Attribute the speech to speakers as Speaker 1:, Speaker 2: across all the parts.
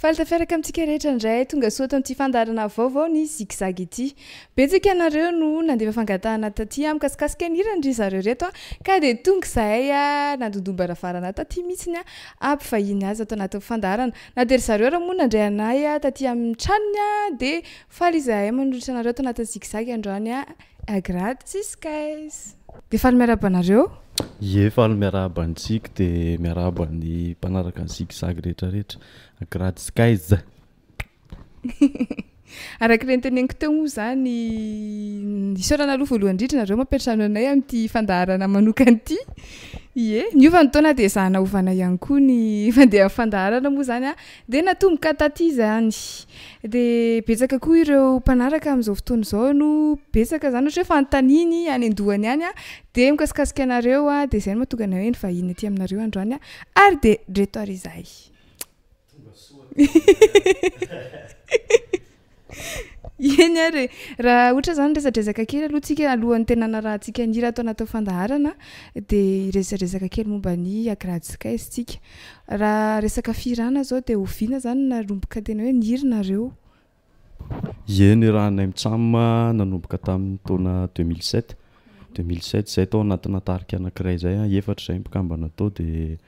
Speaker 1: Faly tafiaraka amintsika rehetra indray tonga soa ato amin'ity fandaharana vaovao ny Zig Zag ity. Betsaka ianareo no nandefa fangatahana taty mikasikasika ny hiran-dry zareo ireto ka dia tonga izahay nandondom-baravarana taty mihitsy hampivahiny azy ato anatin'ny fandaharana. Na dia ry zareo ary moa nandray anay taty amin'ny tranony dia faly izahay manolotra anareo ato anatin'ny Zig Zag androany Agrad sy Skies. Dia faly miarahaba anareo.
Speaker 2: Ie faly miarahaba an'i Tsiky dia miarahaba ny mpanaraka ny Zig Zag rehetra rehetra. Agrad Skies.
Speaker 1: Araka ireny teneniko teo moa izany, isaorana aloha voalohany indrindra nareo mampiantrano anay amin'ity fandaharana manokana ity. Ie, niova ny taona dia ezahana ovana ihany koa ny fandehan'ny fandaharana moa izany an. Dia natomboka taty izany. Dia betsaka koa ireo mpanaraka amin'izao fotoana izao no betsaka izany ohatra hoe fanontaniany any an-dohany any an, dia mikasikasika anareo an, dia izay no mahatonga anay hoe nivahiny aty aminareo androany an, ary dia ndreto ary izahay. Eny ary e! Raha ohatra izany resadresaka kely aloha tsika alohan'ny tena hanarahantsika ny hira ato anatin'ny fandaharana dia hiresadresaka kely momba ny Agrad Skies tsika. Raha resaka fihirana izao dia oviana izany no nanomboka tena hoe nihiry nareo?
Speaker 2: Ie, niarahanay mitsam nanomboka tamin'ny taona 2007, 2007 izay tao anatina tarika anankiray izay, efatra izahay mpikambana tao dia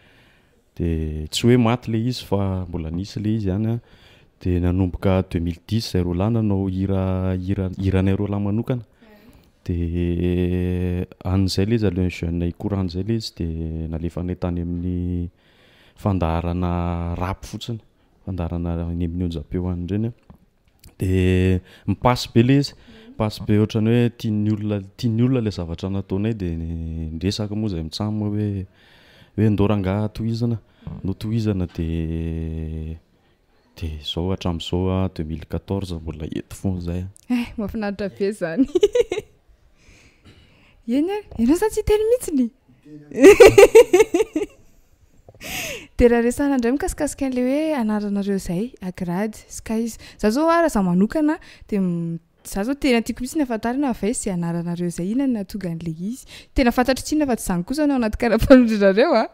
Speaker 2: De tsy hoe maty le izy fa mbola nisy le izy ihany an, de nanomboka 2010 zay roalahy nanao hira hira hiranay roalahy manokana, de an'zay le izy aleon'ny jeune hikorana zay le izy de nalefanay tany amin'ny fandaharana rap fotsiny, fandaharana any amin'ny onjam-peo any reny an. De mi-passe be le izy, mi-passe be ohatran'ny hoe tian'ny olona tian'ny olona le zavatra nataonay de niresaka moa zahay mitsam hoe hoe ndao rangaha tohizana, ndao tohizana de de zao hatramin'izao a 2014 mbola eto foana zahay.
Speaker 1: Eh, mahafinaritra be zany. Eny ary, ianao zany tsy hiteny mihitsiny? Dia raha resahana indray mikasikasika an'ilay hoe anaranareo izay, Agrad, Skies. Za zao raha za manokana dia za zao tena tiako mihitsy ny hahafantarana avy aiza izay anaranareo izay, inona no nahatonga an'ilay izy. Tena fantatro tsinona fa tsy izany kosa no ao anaty kara-panondronareo a!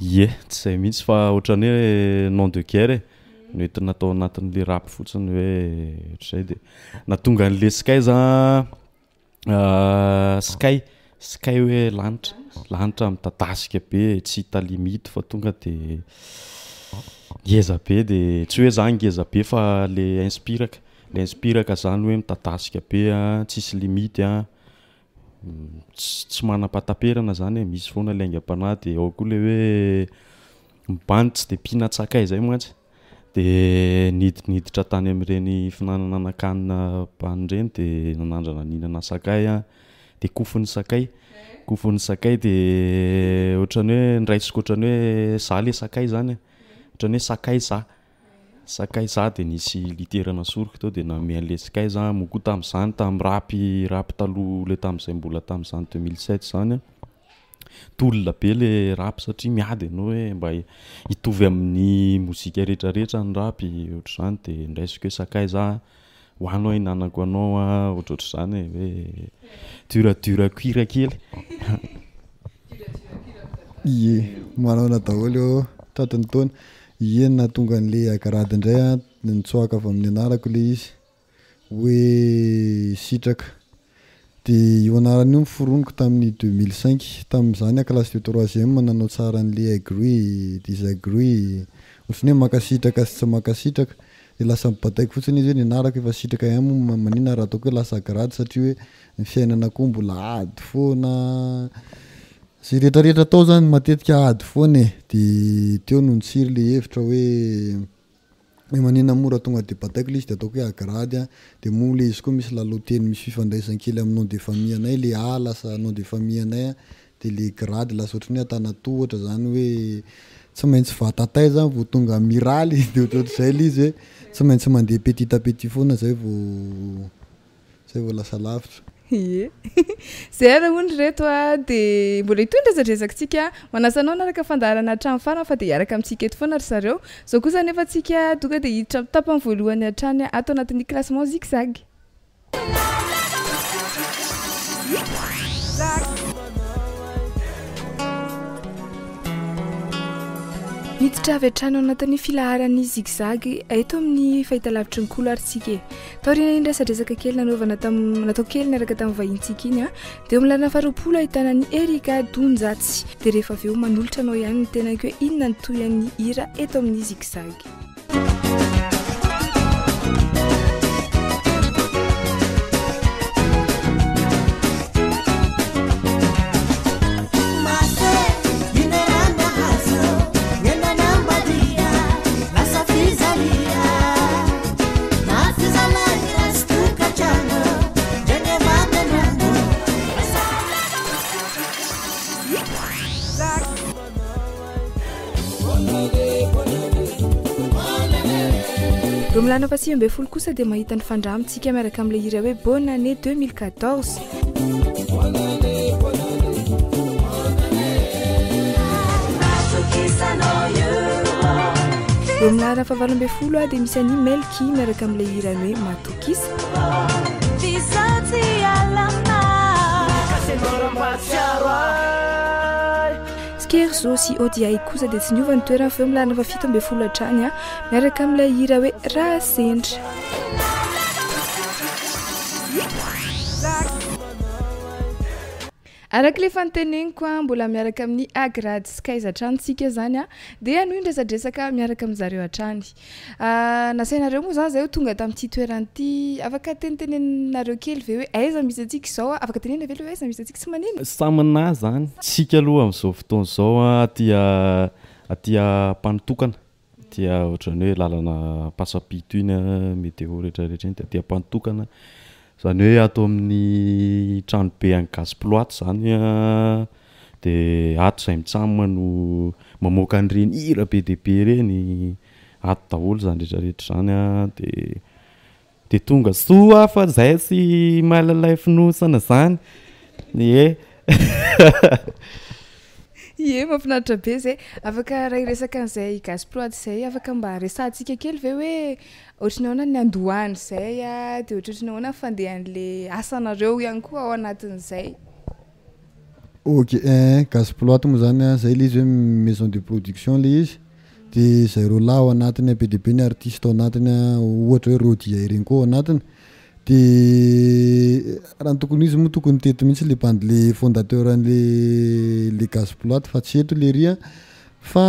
Speaker 2: Ie, tsy izay mihitsy fa ohatran'ny hoe nom de guerre e, noentina tao anatin'ilay rap fotsiny hoe ohatr'izay dia nahatonga an'ilay Skies an. Sky, sky hoe lanitra, lanitra midadasika be tsy hita limite fa tonga de ngeza be de tsy hoe za ngeza be fa le inspiraka, le inspiraka zany hoe midadasika be a, tsisy limite a, ts- tsy manam-pahataperana zany e, misy foana le aingam-panahy de ao koa le hoe ny bandy tsy de mpihinan-tsakay zay mantsy. De nidiniditra tany amin'ireny fihinanananan-kanina bany ireny de nanandrana nihinana sakay aho de kofon'ny sakay, kofon'ny sakay de ohatran'ny hoe noraisiko ohatran'ny hoe za le sakay zany e, ohatran'ny hoe sakay za, sakay za de nisy litera nasoriko tao de nanome an'le sakay za, moa koa tam'zany tam'rapy rap taloha le tam'zay mbola tam'zany 2007 zany a. Tolona be le rap satria miady ianao hoe mba hitovy amin'ny mozika rehetrarehetra ny rap ohatr'izany de ndraisiko hoe sakaiza a, ho any aho hihinanako anao a, ohatrohatr'izany e hoe dur dur cuir kely.
Speaker 3: Ie, manaona daholo ô, tratry ny taona. Ie, ny nahatonga an'le agrad indray an, nitsoaka avy amin'ny anarako le izy. hoe Sitraka. Dia io anarana io noforoniko tamin'ny 2005. Tamin'izany aho classe de troisième nanao tsara an'ilay agree, disagree, ohatran'ny hoe mankasitraka sy tsy mankasitraka. Dia lasa nibataiko fotsiny izy hoe ny anarako efa Sitraka ihany moa maninona raha ataoko hoe lasa grade satria hoe ny fiainana koa mbola ady foana. Izay rehetra rehetra atao zany matetika ady foana e. Dia teo no nitsiry ilay hevitra hoe. Hoe manina moa raha tonga de bataiko le izy de ataoko hoe agrady a, de moa le izy koa misy lalao teny misy fifandraisany kely amin'ny nom de famille anay le A lasa nom de famille anay a, de le grady lasa ohatran'ny hoe antanatohatra zany hoe tsy maintsy vatatay zany vao tonga amiraly de ohatrohatr'izay le izy hoe tsy maintsy mandeha petit à petit foana zay vao Zay vao lasa lavitra.
Speaker 1: Ie. Zay ary hono ry reto a, dia mbola hitohy ny resadresakitsika. Manasa anao hanaraka fandaharana hatramin'ny farany fa dia hiaraka amintsika eto foana ry zareo. Izao kosa anefa tsika tonga dia hiditra amin'ny tapany voalohany hatrany ato anatin'ny classement zig zag. Miditra avy hatrany ao anatin'ny filaharan'ny Zigzag eto amin'ny fahitalavitry ny Kolo ary tsika e. Taorian'iny resadresaka kely nanaovana tam natao kely niaraka tamin'ny vahintsika iny a, dia eo amin'ny lalana faharoapolo ahitana an'i Erika Donjatsy. Dia rehefa avy eo manolotra anao ihany ny tenako hoe inona ny tohian'ny hira eto amin'ny Zigzag. Eo amin'ny lalana faha 19 kosa dia mahita ny fandramintsika miaraka amin'ilay hira hoe Bonne année 2014. Eo amin'ny laharana fahavalo ambin'ny folo dia misy an'i Melky miaraka amin'ilay hirany hoe Matokisa. Skerzo sy Odiay kosa dia tsy niova ny toerany fa eo amin'ny laharana fahafito ambin'ny folo hatrany miaraka amin'ilay hira hoe Raha sendra. Araka ilay efa noteneniko a, mbola miaraka amin'ny Agrad Skies hatrany tsika zany a, dia hanohy ny resadresaka miaraka amin-dry zareo hatrany. Nasainareo moa zany zay ho tonga tamin'ity toerana ity, afaka teniteneninareo kely ve hoe aiza misy antsika izao a? Afaka tenenina ve aloha hoe aiza misy antsika? Tsy maninona?
Speaker 2: Samy na zany. Tsika aloha amin'izao fotoana izao a, aty aty Ampanotokana. Aty ohatran'ny hoe lalana Ampasampito iny météo rehetra rehetra iny de aty Ampanotokana, zany hoe ato amin'ny tranobe an'i Gasy ato zany an, de ato zahay mitsam no mamoaka an'ireny hira be dia be ireny, ato daholo zany rehetra rehetra zany an, de de tonga soa fa zay tsy mahalalay fonosana zany, ie.
Speaker 1: Ie, mahafinaritra be zay. Afaka raha hiresaka an'izay Gasy Prod izay, afaka mba resahantsika kely ve hoe ohatry ny ahoana ny niandohan'izay a, dia ohatrohatry ny ahoana ny fandehan'le asanareo ihany koa ao anatin'izay?
Speaker 3: Ok, eh, Gasy Ploat moa zany an, zay le izy hoe maison de production le izy, de zareo lahy ao anatiny be dia be ny artiste ao anatiny an, ohatra hoe Rodia ireny koa ao anatiny, de raha ny tokony ho izy moa tokony teto mihitsy le bandy le fondateur an'le le Gasy Ploat fa tsy eto lery an, fa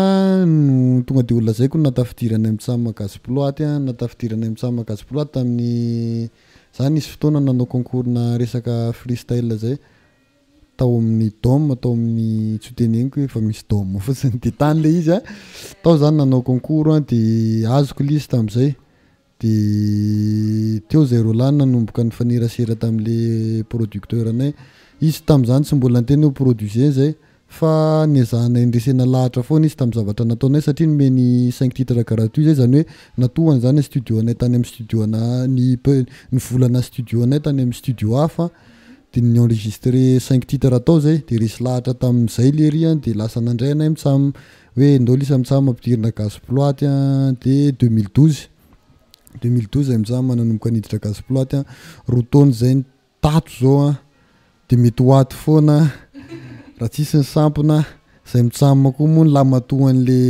Speaker 3: no tonga de olona zay ko no nahatafidirana an'i Mitsam Gasy Ploat an, nahatafidirana an'i Mitsam Gasy Ploat tamin'ny za nisy fotoana nanao concours-na resaka freestyle zay, tao amin'ny dôme tao amin'ny tsy ho teneniko hoe fa misy dôme fotsiny de tany le izy a, tao zany nanao concours a de azoko le izy tam'zay de teo zay roa lahy nanomboka nifanerasera tam'le producteur anay, izy tam'zany tsy mbola niteny hoe produisez zay fa niezahanay nresena lahatra foana izy tam'zavatra nataonay satria nomeny cinq titres gratuit zay zany hoe natohany zany ny studio anay tany amy studio ana ny pe- ny volana studio anay tany amy studio hafa. De ni-enregistrer cinq titres tao zay de resy lahatra tamin'izay lery a de lasa nandray anay mitsam hoe ndao lisa mitsam ampidirina Gasy Ploat a de 2012 2012 zay mitsam nanomboka niditra Gasy Ploat a roa taona zay tato zao a de mety ho ato foana raha tsisy ny sampona zay mitsam koa moa ny lamatoan'le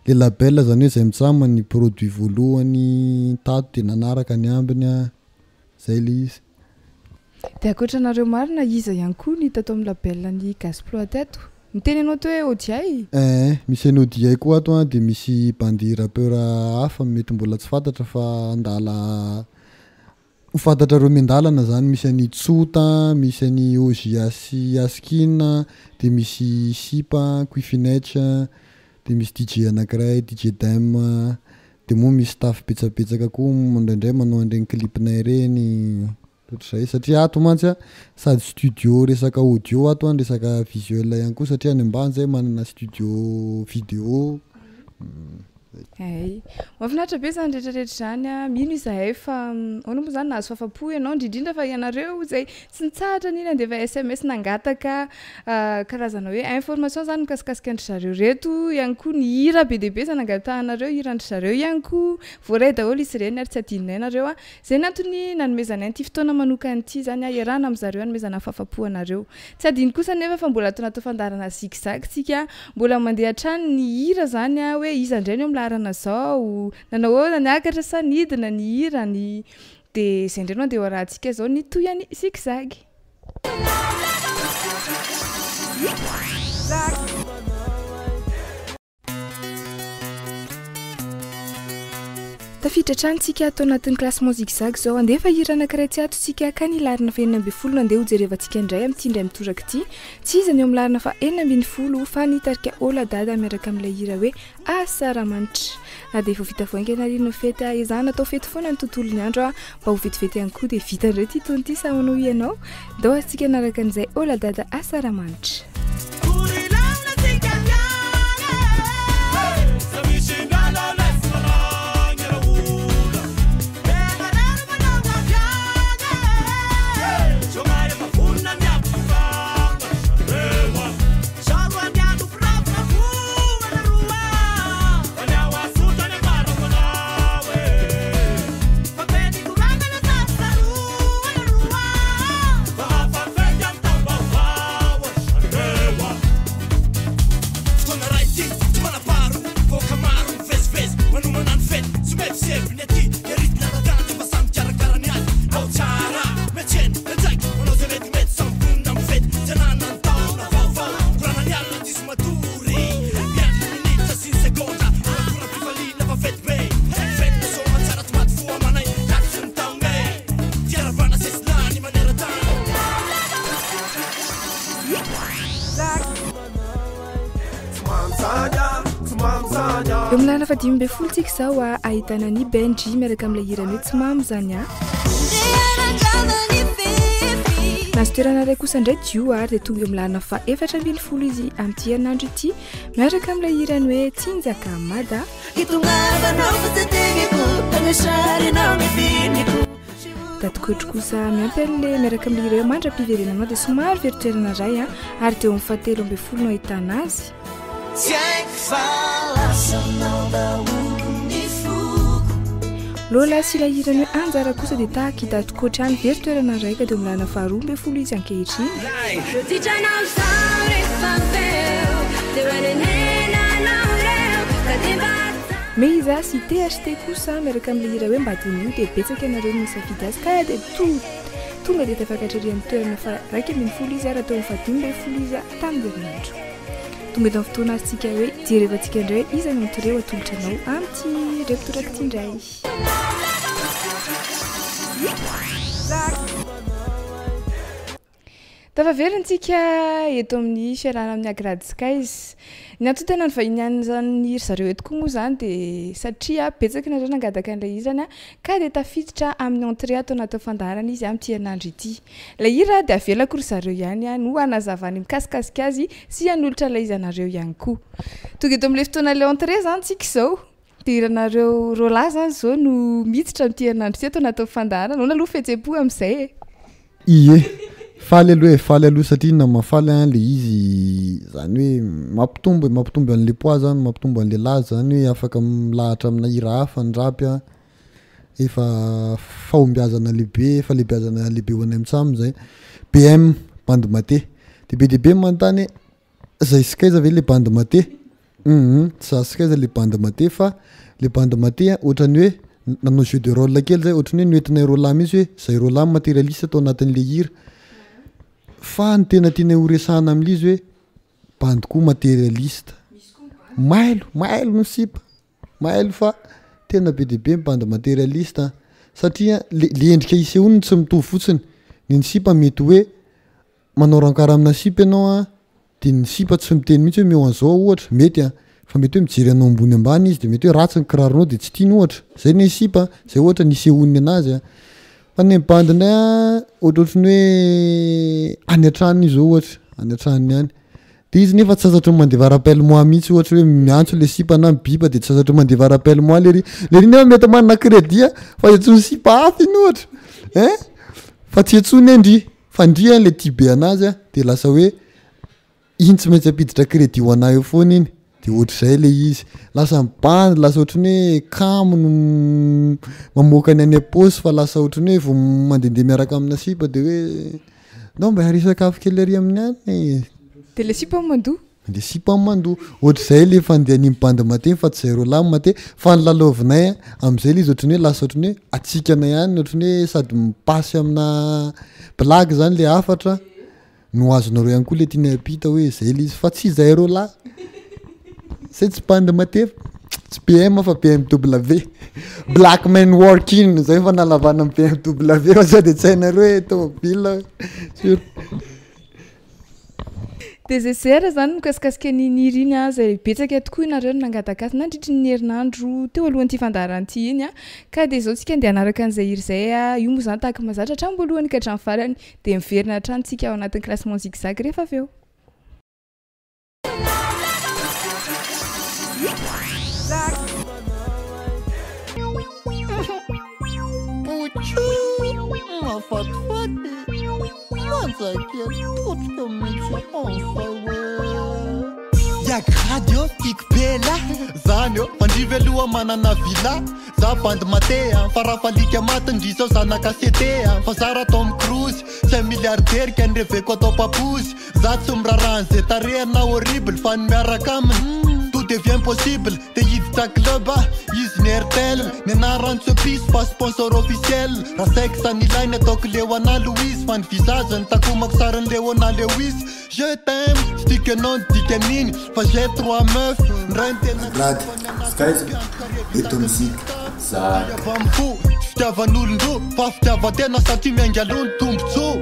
Speaker 3: le label zany hoe zay mitsam ny produit voalohany tato de nanaraka ny ambiny a zay le izy.
Speaker 1: De ankoatra anareo marina iza ihany koa ny tato amin'ny label ny Gasy Ploat ato? Niteny ianao teo hoe Odiay?
Speaker 3: Eh, misy an'i Odiay koa ato a, de misy bandy rappeur hafa mety mbola tsy fantatra fa andala ho fantatrareo miandalana zany, misy an'i Tsota, misy an'i OJAS Askin, de misy Sipa, Quifinech, de misy DJ anankiray DJ Dem, de moa misy staff betsabetsaka koa indraindray manao an'ireny clip-nay ireny ohatr'izay satria ato mantsy a sady studio resaka audio ato a resaka visuel ihany koa satria any ambany zay manana studio vidéo.
Speaker 1: Hay. Mahafinaritra be izany rehetra rehetra izany a. Mino izahay fa ahoana moa izany nahazo fafa-po ianao, indrindrindra fa ianareo izay tsy nitsahatra anie nandefa sms nangataka karazana hoe information izany mikasikasika an-dry zareo ireto, ihany koa ny hira be dia be izay nangatahanareo hiran-dry zareo ihany koa. Voaray daholo izy ireny ary tsy adinonay nareo a. Izay ny antony nanomezanay an'ity fotoana manokana ity izany a, iarahana amin-dry zareo hanomezana fafa-po anareo. Tsy adino kosa anefa fa mbola ato anaty fandaharana zig zag tsika, mbola mandeha hatrany ny hira zany a, hoe iza indray no eo amin'ny laharana zao, nanao ahoana, niakatra sa nidina ny hirany, de zay indray no andeha ho arahantsika zao ny tohiny zig zag. Tafiditra hatrany tsika ato anatin'ny classement zigzag izao. Andeha fa hira anankiray tsy ato tsika ka ny laharana fahenina ambin'ny folo no andeha hojerevantsika indray amin'ity indray mitoraka ity. Tsy iza ny eo amin'ny laharana faha-16 fa ny tarika Ola Dada miaraka amin'ilay hira hoe Asaramanitra. Na dia vao vita vao haingana ary ny fety, ezahana atao fety foana ny tontolon'ny andro mba ho vetivety ihany koa dia vita indray ity taona ity sa ahoana hoy ianao? Ndao ary tsika hanaraka an'izay Ola Dada Asaramanitra. Eo amin'ny lalana faha-15 tsika izao a, ahitana an'i Benji miaraka amin'ilay hirany hoe Tsy mamo izany a. Nahazo toerana iray kosa indray Dio ary dia tonga eo amin'ny lalana faha-14 izy amin'ity herinandro ity miaraka amin'ilay hirany hoe Tsinjaka Mada. Dadikotro kosa miampy an'ilay miaraka amin'ilay hira hoe Mandra-piverenanao dia somary very toerana iray ary dia eo amin'ny fahatelo ambin'ny folo no ahitana azy.
Speaker 4: Tsy haiko fa lasanao daholo ny foko.
Speaker 1: Lola sy ilay hirany hoe Anjara kosa dia tahaka i Dadikotro ihany, very toerana iray ka dia eo amin'ny lalana faharoa ambin'ny folo izy ankehitriny. Meiza sy THT kosa miaraka amin'ilay hira hoe Mba diniho dia betsaka ianareo no nisafidy azy ka dia tonga dia tafakatra ery amin'ny toerana faha-11 izy ary teo amin'ny faha-15 izy tamin'ny herinandro. Tonga eto amin'ny fotoana ary tsika hoe jerevantsika indray iza no mitoreo atolotra anao amin'ity indray mitoraka ity indray. Tafaverina tsika eto amin'ny fiarahana amin'ny Agrad Skies. Ny antony tena nivahinian'izany ry zareo eto koa moa izany dia satria betsaka nareo nangataka an'ilay hirany ka dia tafiditra amin'ny entrée ato anatin'ny fandaharana izy amin'ity herinandro ity. Ilay hira dia avelako ry zareo ihany no hanazavany mikasikasika azy sy hanolotra ilay izy anareo ihany koa. Tonga eto amin'ilay fotoana ilay entrée izany tsika izao. Dia ianareo roalahy izany izao no miditra amin'ity herinandro ity ato anatin'ny fandaharana. Ahoana aloha fihetseham-po amin'izay e?
Speaker 3: Ie, faly aloha e, faly aloha satria inona no mahafaly an, le izy zany hoe mampitombo e, mampitombo an'le poids zany, mampitombo an'le laza zany hoe afaka milahatra amina hira hafa ny rap an, efa fahombiazana lehibe, fahalehibiazana lehibe ho anay mitsam zay. BM, bandy mate, de be dia be ny manontany hoe zay sy kaiza ve le bandy mate? Hum tsy za sy kaiza le bandy mate fa le bandy mate an ohatran'ny hoe nanao jeu de role kely zay ohatran'ny hoe noentinay roalahy mihitsy hoe zay roalahy no materialiste tao anatin'le hira fa ny tena tianay ho resahana amin'le izy hoe bandy koa materialiste mailo mailo ny sipa mailo fa tena be dia be ny bandy materialiste an satria le le endrika isehoany no tsy mitovy fotsiny ny ny sipa mety hoe manao rankara amina sipa ianao an de ny sipa tsy miteny mihitsy hoe omeo an'izao ohatra, mety an, fa mety hoe mijery anao ambony ambany izy de mety hoe ratsy ny kiraronao de tsy tiany ohatra, zay ny sipa an, zay ohatra ny isehoan'ny anazy an, fa ny bandy indray an ohatrohatry ny hoe any an-tranony izy zao ohatra, any an-tranony any. De izy nefa tsy sasatry ny mandefa rappelle moi mihitsy ohatra hoe miantso le sipa na mibipa de tsy sasatry ny mandefa rappelle moi lery. Lery nefa mety manana crédit a fa iantsoany sipa hafa iny ohatra hein! Fa tsy iantsoany hoe ndry fa ndry an le tia be anazy a de lasa hoe iny tsy maintsy ampiditra crédit ho anah eo foana iny de ohatr'izay le izy. Lasa mibandy lasa ohatran'ny hoe kamo no mamoaka ny any am-paosy fa lasa ohatran'ny hoe vao mandehandeha miaraka amina sipa de hoe Ndao mba hiary-hisakafo kely ary amin'ny any e.
Speaker 1: De le sipa mandoa.
Speaker 3: Le sipa mandoa. Ohatr'izay le fandehan'iny bandy mate fa tsy zareo lahy mate fa ny lalaovinay a, am'zay le izy ohatran'ny hoe lasa ohatran'ny hoe hatsikana ihany ohatran'ny hoe sady mi-passe aminà blague zany le hafatra no azonareo ihany koa le tianay ampita hoe zay le izy fa tsy zareo lahy. Zay tsy bandy mate tsy BM fa BMW. Black man working zay fanalavana ny BMW fa sao de tsy hainareo hoe tomobile sur.
Speaker 1: De zay sera zany mikasikasika an'iny hira iny a, zay betsaka tokoa ianareo no nangataka azy nandritry ny herinandro teo alohan'ity fandaharana ity iny a, ka de zao tsika andeha hanaraka an'izay hira izay a, io moa zany tahaka ny mahazatra hatramin'ny voalohany ka hatramin'ny farany, de miverina hatrany tsika ao anatin'ny classement zigzag rehefa avy eo.
Speaker 5: Y'a grady ô tiako be lah Zany ô Mandrivy aloha manana villa Za bandy mate a Fa raha falika maty ndry zao zanaka CT a Fa za raha Tom Cruise Tsy un milliardaire ka ny reveko atao papoose Za tsy miraharaha an'izay tarehiny na horrible fa ny miaraka aminy tout devient possible Te hiditra club ah, izy ny Airtel Ny anarany tsy epice fa sponsor officiel Raha sexe ny ilainy ataoko Léona Louise Fa ny visage ny takomako sarin'i Léona Lewis Je t'aime, tsy tiako ianao ny dikan'iny Fa j'ai trois meufs, ny ray ny tena
Speaker 6: Glady, Skaiza, eto amin'ny Zig Zag.
Speaker 5: Avy amin'ny fo, tsy fitiavan'olon-droa fa fitiavan-tena satria miainga aloha ny tombontsoa.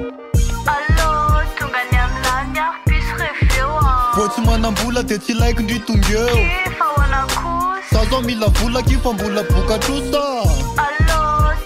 Speaker 7: Allô, tonga any aminà ny aho puce reveo an.
Speaker 5: Vao tsy manam-bola dia tsy ilaiko ndry tonga eo.
Speaker 7: Ki fa ahoana kosa.
Speaker 5: Za zao mila vola ki fa mbola boka trosa.
Speaker 7: Allô,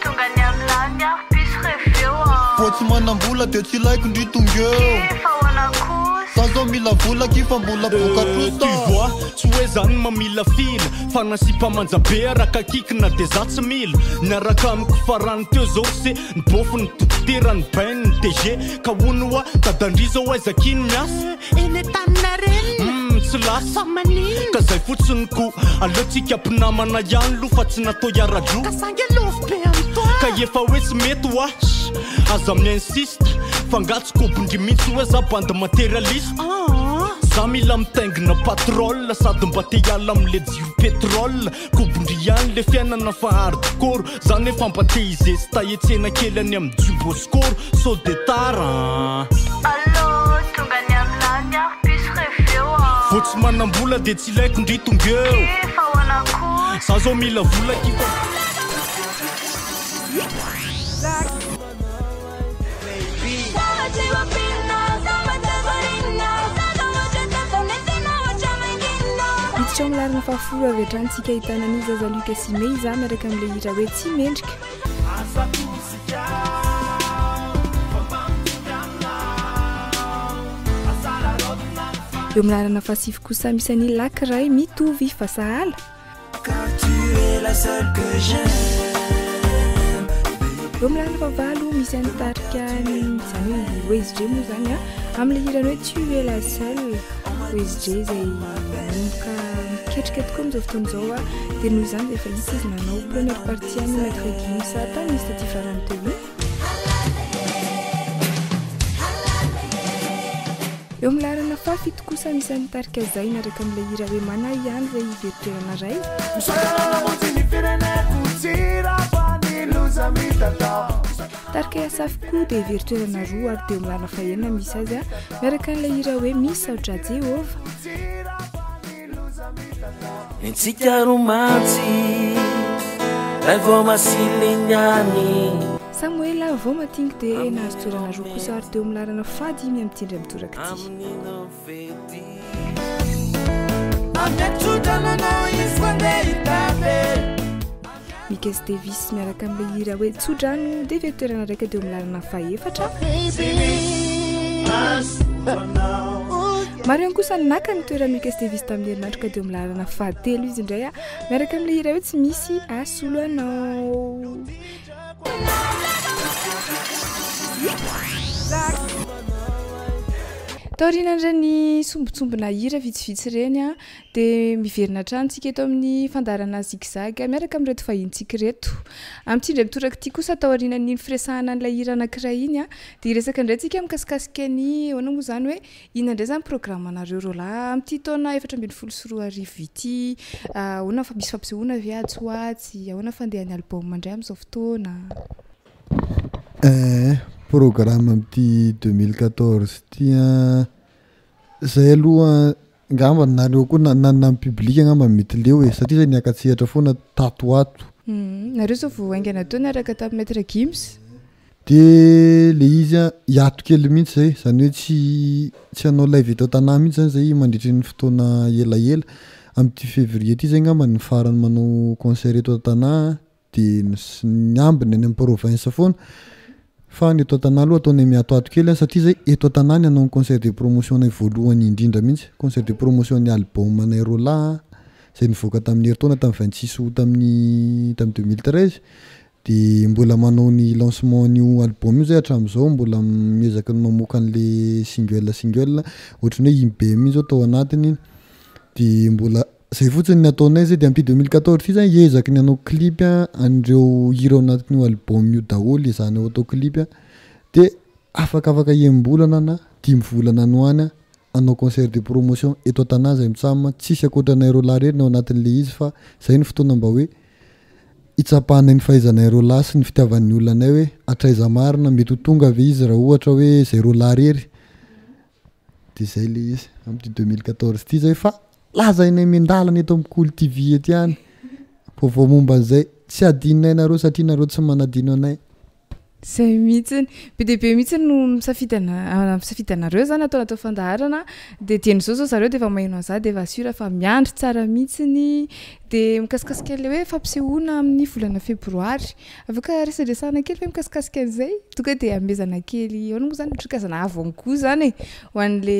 Speaker 7: tonga any aminà ny aho puce reveo an.
Speaker 5: Vao tsy manam-bola dia tsy ilaiko ndry tonga eo.
Speaker 7: Ki fa ahoana kosa.
Speaker 5: Za zao mila vola ki fa mbola boka trosa.
Speaker 8: Tu vois, tsy hoe zany mamilafila fa na sipa manja be araka kikina dia za tsy mila miaraka amiko farany teo zao se Ny bôfy, ny dokotera, ny bain, ny DG Ka hono hoa, dadan-dry zao aiza akia no miasa?
Speaker 9: Eny Antaninarenina.
Speaker 8: Humm, tsy lasa.
Speaker 9: Fa maninona?
Speaker 8: Ka zay fotsiny ko, aleo tsika mpinamana ihany loha fa tsy natao hiara-droa.
Speaker 9: Ka sangy love be amin'i toi.
Speaker 8: Ka efa hoe tsy mety hoa, aza mi-insiste Fa nga tsy kobon-dry mintsy hoe za bandy materialiste?
Speaker 9: Aa.
Speaker 8: Za mila mitaingina patrol sady mba te hiala amle jiro petrole Kobon-dry ihany le fiainana fa hardcore Za nefa mba te hizesta hiantsena kely any amin'ny Jumbo Score Sao de tara an.
Speaker 7: Allô, tonga any aminà ny aho puce reveo an.
Speaker 8: Vao tsy manam-bola de tsy ilaiko ndry tonga eo.
Speaker 7: Ki fa ahoana kosa.
Speaker 8: Za zao mila vola ki fa.
Speaker 1: Hiditra ao amin'ny laharana fahafolo avy hatrany tsika ahitana an'i Zaza Luc sy Meiza miaraka amin'ilay hira hoe Tsy mendrika. Eo amin'ny laharana fahasivy kosa misy an'i Lac Ray mitovy fa sahala. Eo amin'ny laharana fahavalo misy an'ny tarika izany hoe i Waze J moa izany a, amin'ilay hirany hoe Tu es la seule. Waze J izay manomboka miketrika tokoa amin'izao fotoana izao a, dia noho izany dia efa hita izy nanao première partie an'i Maître Gims tamin'izy taty farany teo iny. Eo amin'ny laharana fahafito kosa misy an'ny tarika Zay miaraka amin'ilay hira hoe Manahy ihany izay very toerana iray. Tarika Yasaf koa dia very toerana roa ary dia eo amin'ny laharana fahenina misy azy miaraka amin'ilay hira hoe Misaotra Jehovah. Samoela Vomatingy dia nahazo toerana roa kosa ary teo amin'ny laharana fahadimy amin'ity indray mitoraka ity. Mikes Davis miaraka amin'ilay hira hoe Tsodrano dia very toerana iraika teo amin'ny laharana fahefatra. Maro ihany kosa ny naka ny toeran'i Mickaël Davis tamin'ny herinandro ka dia eo amin'ny laharana fahatelo izy indray miaraka amin'ilay hira hoe Tsy misy asolo anao. Taorian'ireny sombintsombina hira vitsivitsy ireny dia miverina hatrany isika eto amin'ny fandaharana Zig Zag miaraka amin'ireto vahinintsika ireto. Amin'ity indray mitoraka ity kosa taorianan'iny firesahana an'ilay hira anankiray iny dia hiresaka indray isika mikasikasika ny ahoana moa izany hoe Inona indray izany programme-nareo roalahy amin'ity taona 2014 ity? Ahoana fa misy fampisehoana ve atsy ho atsy? Ahoana fandehan'ny album indray amin'izao fotoana?
Speaker 3: Eh, programme amin'ity 2014 ity an, zay aloha angamba nareo koa na na na ny public angamba mety leo e, satria zay niaka-tsehatra foana tato ho ato.
Speaker 1: Nareo izao vao haingana teo niaraka tamin'i Maître Gims.
Speaker 3: De le izy an, hiato kely mihitsy zay, zany hoe tsy tsy hanao live eto an-tanà mihitsy zany zay mandritry ny fotoana elaela. Amin'ity février ty zay angamba ny farany manao concert eto an-tanà de ny s- ny ambiny any amin'ny province foana. Fa ny eto an-tanà aloha ataonay miatoato kely an satria zay eto an-tanà ny hanao ny concert de promotion nay voalohany indrindra mihitsy, concert de promotion ny album nay roalahy an, zay nivoaka tamin'ny herintaona tamin'ny 26 août tamin'ny tamin'ny 2013. De mbola manao ny lancement an'io album io zay hatramin'izao, mbola miezaka ny mamoaka an'le single single, ohatran'ny hoe IBM io zao tao anatiny iny, de mbola zay fotsiny ny ataonay zay de amin'ity 2014 ity zany hiezaky ny hanao clip an'ireo hira ao anatin'io album io daholo ezahana ho atao clip de afakafaka enim-bolana na dimy volana any ho any hanao concert de promotion eto an-tanà zay mitsam tsisy ankoatranay roalahy irery ny ao anatin'le izy fa zay no fotoana mba hoe Hitsapanay ny fahaizanay roalahy sy ny fitiavan'ny olona anay hoe hatraiza marina, mety ho tonga ve izy raha ohatra hoe zay roalahy irery? De zay le izy amin'ity 2014 ity zay fa lazainay miandalana eto amin'ny Kolo TV eto ihany vaovao momba an'izay, tsy hadinonay nareo satria nareo tsy manadino anay.
Speaker 1: Zay mihitsiny. Be dia be mihitsy no misafidy ana- misafidy anareo zany atao anaty fandaharana de dieny zao zao zareo de efa maheno an'za de efa sûr fa miandry tsara mihitsiny de mikasikasika an'le hoe fampisehoana amin'ny volana febroary. Afaka resadresahana kely ve mikasikasika an'izay? Tonga de amezana kely ahoana moa zany otrikazana avant gout zany e ho an'le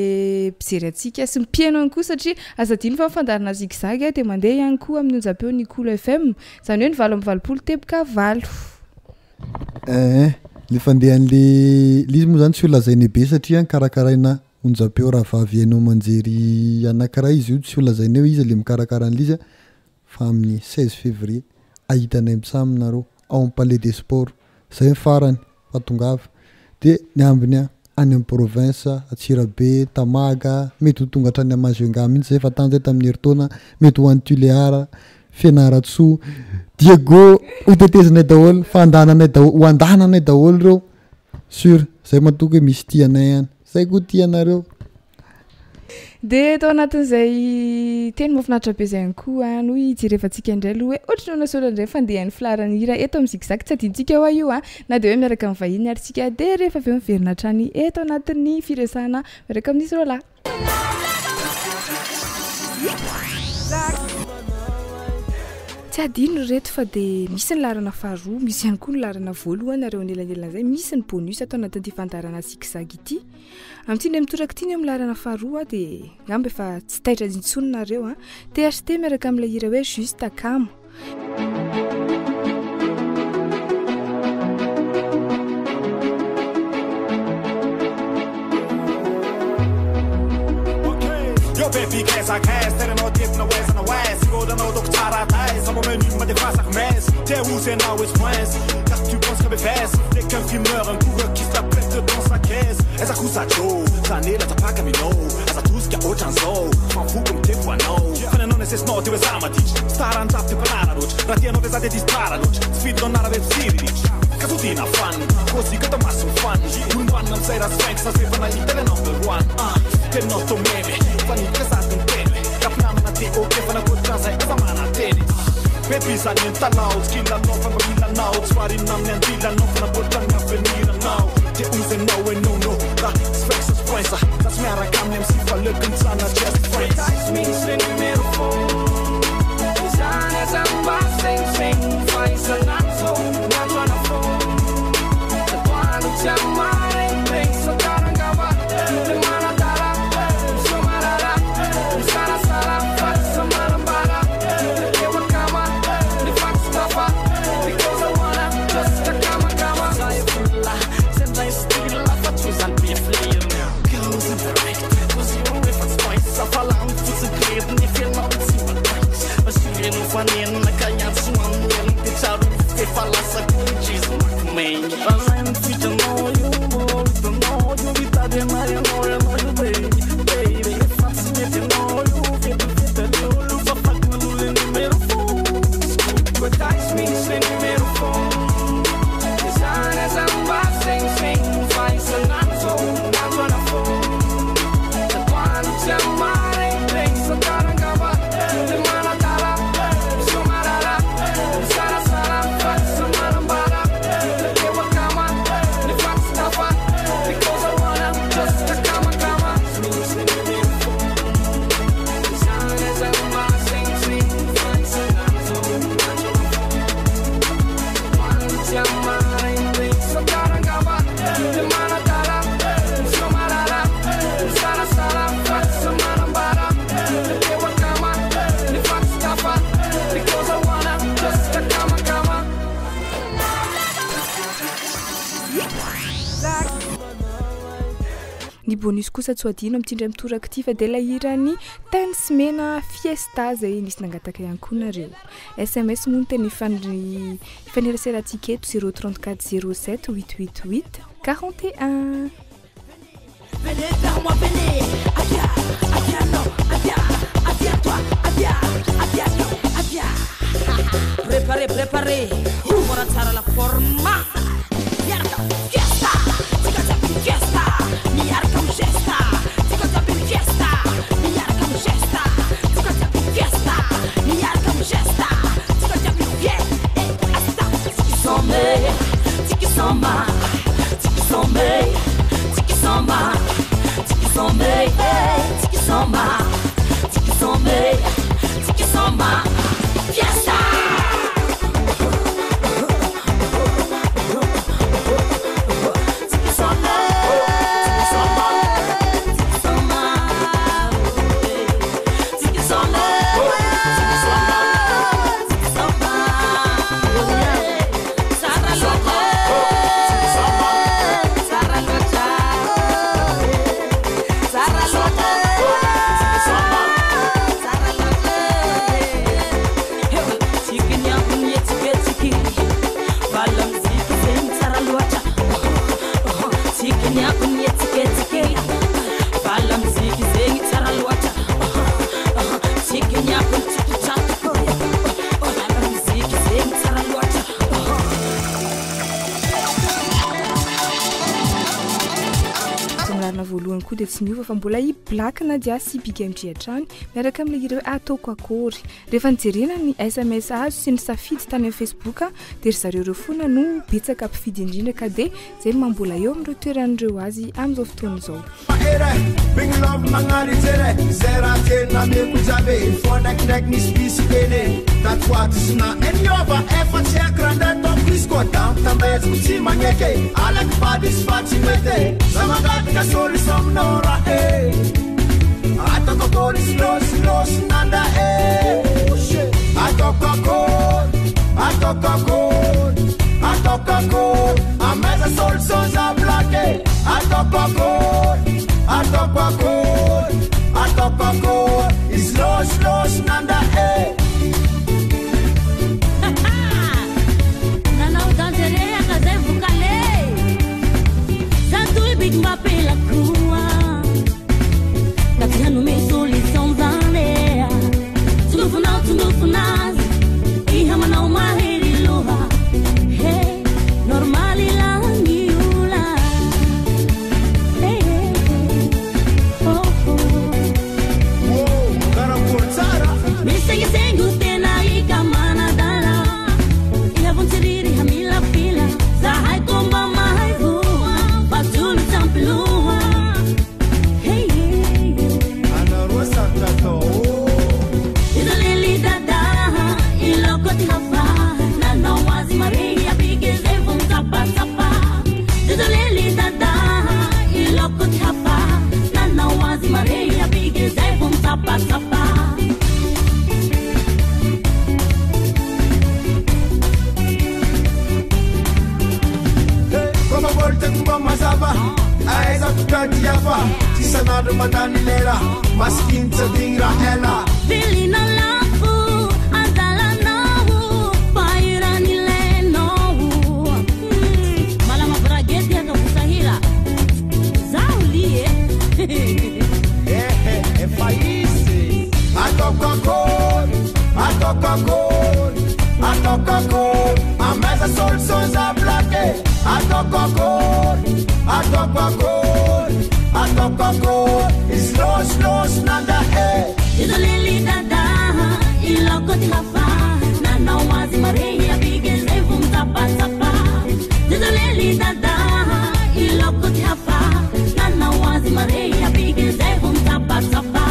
Speaker 1: mpijery antsika sy ny mpihaino ihany koa satria aza adino fa ny fandaharana Zig Zag dia mandeha ihany koa amin'ny onjam-peon'ny Kolo FM izany hoe ny 88.8.
Speaker 3: Eeh, le fandehan'le le izy moa zany tsy ho lazainay be satria karakaraina onjampeo rahavavy haino aman-jery anakiray izy io tsy ho lazainay hoe iza le mikarakara an'le izy fa amin'ny 16 février ahitanay mitsam nareo ao am palais des sports zay ny farany fa tongava de ny ambiny any amin'ny province Antsirabe, Tamaga, mety ho tonga hatrany Majunga mihitsy zay fa tany zay tamin'ny herintaona mety ho any Tulear Fianarantsoa, Diego, ho tetezinay daholo, fa andananay daholo, ho andananay daholo ireo, sur, zay matoky hoe misy tia anay any, zay koa tia anareo.
Speaker 1: Dia tao anatin'izay teny mahafinaritra be izay ihany koa no hijerevantsika indray aloha hoe ohatry ny ahoana sy ohatry ny indray fandehan'ny filaharan'ny hira eto amin'ny Zig Zag. Tsy adinontsika hoa io an, na dia hoe miaraka amin'ny vahiny ary tsika dia rehefa avy eo miverina hatrany eto anatin'ny firesahana miaraka amin'izy roalahy. Tsy adino ry reto fa dia misy ny laharana faharoa, misy ihany koa ny laharana voalohany ary eo anelanelan'izay misy ny bonus ato anatin'ity fandaharana Zig Zag ity. Amin'ity indray mitoraka ity ny eo amin'ny laharana faharoa dia angamba efa tsy taitra intsony nareo an. THT miaraka amin'ilay hira hoe Juste Akama. Ny bonus kosa tsy ho adino amin'ity indray mitoraka ity fa dia ilay hiran'ny Tence Mena Fiesta izay nisy nangataka ihany koa nareo. SMS moa no tena ifaneraserantsika eto 034 07 888 41.
Speaker 4: Venez vers moi, venez. Adia, adia, non, adia, adia toi, adia, adia, non, adia. Préparez, préparez. Mora tsara la forma. Miaraka fiesta, tsika jiaby fiesta. Miaraka mi gesta, tsika jiaby fiesta. Miaraka mi gesta, tsika jiaby fiesta. Miaraka mi gesta, tsika jiaby fiesta. Tsika sombe, tsika samba, tsika sombe, tsika samba, tsika sombe, tsika samba, tsika sombe, tsika samba. Fiesta.
Speaker 1: Voalohany koa dia tsy miova fa mbola i Black Nadia sy Big MJ hatrany miaraka amin'ilay hira hoe Ataoko Akory. Rehefa nijerena ny SMS azo sy ny safidy tany amin'ny Facebook dia ry zareo ireo foana no betsaka mpifidy indrindra ka dia izay no maha mbola eo amin'ireo toeran'ireo azy amin'izao fotoana izao.
Speaker 10: Big love magnary jere zay raha tena ameko jiaby fô ndraikindraiky misimisy hely tatoato sy na eniova efa tsy haiko raha ndray ataoko izy koa tambitambaiziko tsy magneky alaky vady izy fa tsy mety za mangataka solution aminao raha e ataoko akory slow slow sy nanda e ataoko akory ataoko akory ataoko akory amaiza solution za blaky ataoko akory ataoko akory ataoko akory slow slow sy nanda e.
Speaker 11: Nanao dangereux akazay vokale za toy big mbappe la croix ka tsy hanome solution zany tsondofonao tsondofonazy iha manao mahery loha he normaly lany ola hey, hey, hey. Oh, oh.
Speaker 10: Karakory tsara
Speaker 11: misengisengo tena ika manadala iha vontsiriry hamilafila zahay komba mahay voa fa tsolo tsy ampy loha hey, hey, hey.
Speaker 10: Anaroa sarotra atao.
Speaker 11: Izalely dada iloko ty hafa nanao azy mare abike zay vo mitsapatsapa Izalely dada iloko ty hafa nanao azy mare abike zay vo mitsapatsapa.
Speaker 10: Koma volte kumba mazava aiza kukati yafa tisanandro mandany lera masikiny tsy adigny raha ela
Speaker 11: Vilina lafo azalanao fairanilenao malama bragety akavosahira zaho lie.
Speaker 10: Ehe efa izy ataoko akory ataoko akory ataoko akory amaiza solution za blaky ataoko akory ataoko akory ataoko akory slow slow sy nanda e.
Speaker 11: Izalely dada iloko ty hafa nanao azy mare abike zay vo mitsapatsapa Izalely dada iloko ty hafa nanao azy mare abike zay vo mitsapatsapa.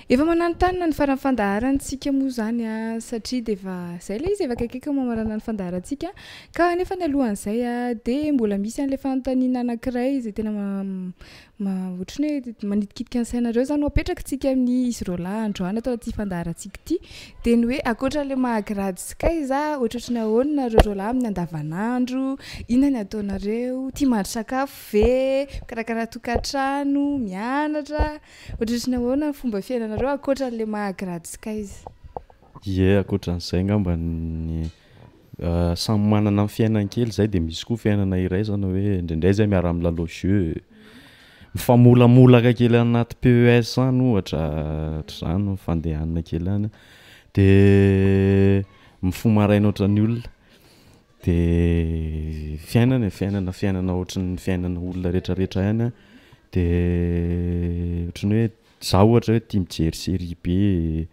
Speaker 1: Efa mananontanona ny faran'ny fandaharantsika moa izany a, satria dia efa izay ilay izy, efa akaikaiky ny mamarana ny fandaharantsika. Ka nefa ny alohan'izay a, dia mbola misy an'ilay fanontaniana anankiray izay tena ohatran'ny hoe manitikitika ny sainareo izany no apetrakitsika amin'izy roalahy androany ato anaty fandaharantsika ity. Dia ny hoe ankoatra an'ilay maha grady sy kaiza, ohatrohatry ny ahoana nareo roalahy amin'ny andavanandro, inona ny ataonareo, tia mahandro sakafo ve, mikarakara tokantrano, mianatra. Ohatry ny ahoana ny fomba fiainanareo ankoatra an'ilay maha grady skies?
Speaker 2: Ie, ankoatran'izay angamba ny samy manana ny fiainany kely zay de misy koa fiainana iraisana hoe indraindray zay miara-milalao jeu, mifamolamolaka kely anaty PES any ohatra, ohatr'izany mifandehanina kely any de mifoha maraina ohatran'ny olona de fiainana e, fiainana fiainana ohatran'ny fiainana olona rehetrarehetra ihany a de ohatran'ny hoe zaho ohatra hoe tia mijery série be,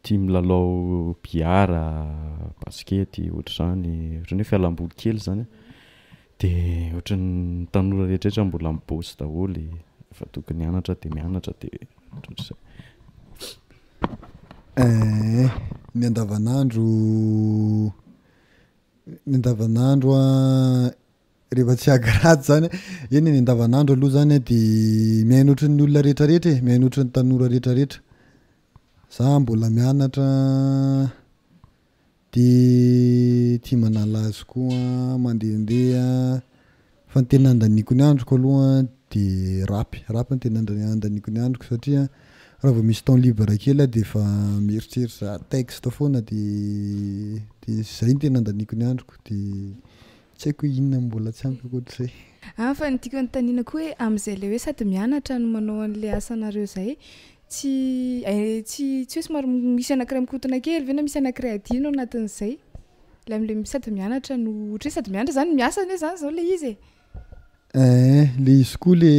Speaker 2: tia milalao billard, baskety ohatr'izany, ohatran'ny hoe fialamboly kely zany de ohatran'ny tanora rehetrarehetra mbola mibôsy daholo, efa tokony hianatra de mianatra de ohatrohatr'izay.
Speaker 3: Eeh, ny andavanandro, ny andavanandro an, rehefa tsy agrady zany, eny e, ny andavanandro aloha zany an de miaina ohatran'ny olona rehetrarehetra e, miaina ohatran'ny tanora rehetrarehetra, za mbola mianatra De tia manala azy koa, mandehandeha, fa ny tena andaniako ny androko aloha de rapy, rapy no tena andaniako ny androko satria raha vao misy temps libre kely aho de efa mieritreritra texte foana de de zay no tena andaniako ny androko de tsy haiko hoe inona no mbola tsy ampy ankoatr'izay.
Speaker 1: Ah fa ny tiako anontaniana koa hoe amin'izay le hoe sady mianatra no manao an'le asanareo zay, Tsy hay tsy tsy hoe somary misy anankiray mikorontana kely ve na misy anankiray adino ao anatin'izay? Ilay am'le sady mianatra no ohatra hoe sady mianatra zany no miasa anie zany zao le izy e.
Speaker 3: Eeh le izy koa le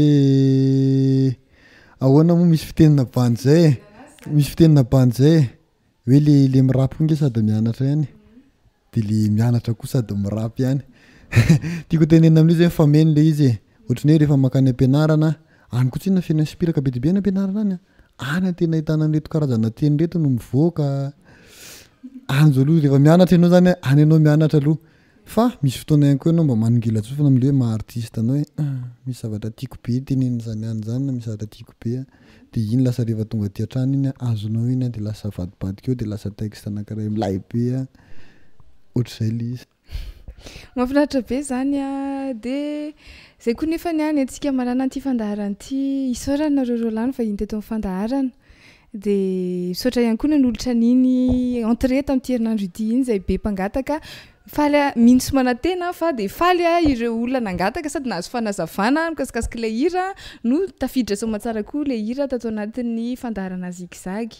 Speaker 3: ahoana moa misy fitenina bandy zay e, misy fitenina bandy zay e, hoe le le mirapy koa nge sady mianatra ihany. De le mianatra koa sady mirapy ihany. Tiako tenenina amin'io zay mifameno le izy e. Ohatran'ny hoe rehefa mankany am-pianarana, any koa tsinona feno inspiraka be dia be any am-pianarana any an. Any no tena ahitana an'ireto karazana teny ireto no mivoaka. Any zao aloha rehefa mianatra ianao zany an, any ianao mianatra aloha. Fa misy fotoana ihany koa ianao mba manongilan-tsofina amin'le hoe maha artiste anao hoe misy zavatra tiako be tenenin'izany any izany na misy zavatra tiako be an. De iny lasa rehefa tonga aty an-trano iny an, azonao iny an de lasa avadibadika eo de lasa texte anankiray milay be an, ohatr'izay le izy.
Speaker 1: Mahafinaritra be zany an, de zay koa nefany an ny antsika manana an'ity fandaharana ity, isaorana nareo roalahy nivahiny teto amin'ny fandaharana, de misaotra ihany koa nanolotra an'iny entrée tamin'ity herinandro ity iny izay be mpangataka, Faly aho, mino sy manantena aho fa dia faly aho ireo olona nangataka sady nahazo fanazavana mikasikasik'ilay ilay hira no tafiditra soamatsara koa ilay hira tato anatin'ny fandaharana Zig Zag.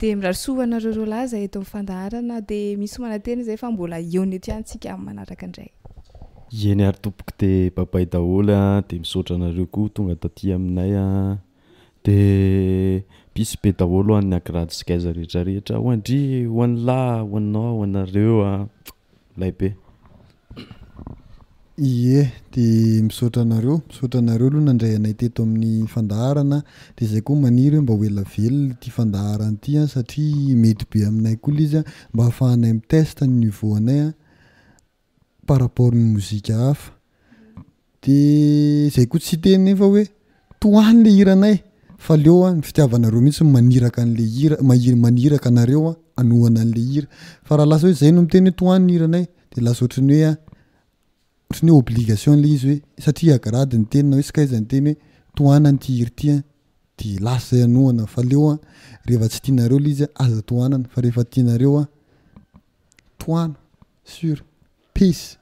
Speaker 1: Dia mirary soa ho anareo roalahy izay eto amin'ny fandaharana dia mino sy manantena izay fa mbola hihaona eto ihany tsika amin'ny manaraka indray.
Speaker 2: Eny ary tompoko de babay daholo a, de misaotra anareo koa tonga taty aminay a, de peace be daholo ho an'ny agrad sy gaiza rehetra rehetra, ho an-dry, ho an'lah, ho anao, ho anareo a, milay be.
Speaker 3: Ie, de misaotra anareo, misaotra anareo aloha nandray anay teto amin'ny fandaharana, de zay koa maniry hoe mba ho ela velona ity fandaharana ity an satria mety be aminay koa le izy an, mba ahafahanay mi-test ny niveau anay an par rapport ny mozika hafa, de zay koa tsy hiteny nefa hoe tohano le hiranay fa aleo an ny fitiavanareo mihitsy no maniraka an'le hira mahi- maniraka anareo an hanohana an'le hira fa raha lasa hoe zay no miteny hoe tohano ny hiranay de lasa ohatran'ny hoe an ohatran'ny hoe obligation le izy hoe satria agrady ny teny na hoe sakaiza ny teny hoe tohanana ity hira ity an de lasa zay hanohana fa aleo an rehefa tsy tianareo le izy an aza tohanana fa rehefa tianareo an tohano Sur. Peace.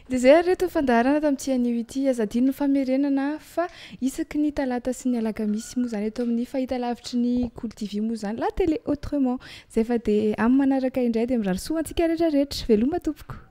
Speaker 1: Dia izay ary reto ny fandaharana tamin'ity anio ity. Aza adino ny famerenana fa isaky ny talata sy ny alakamisy moa izany eto amin'ny fahitalavitry ny Kolo TV moa izany la télé autrement. Izay fa dia amin'ny manaraka indray dia mirary soa ho antsika rehetra rehetra. Veloma tompoko.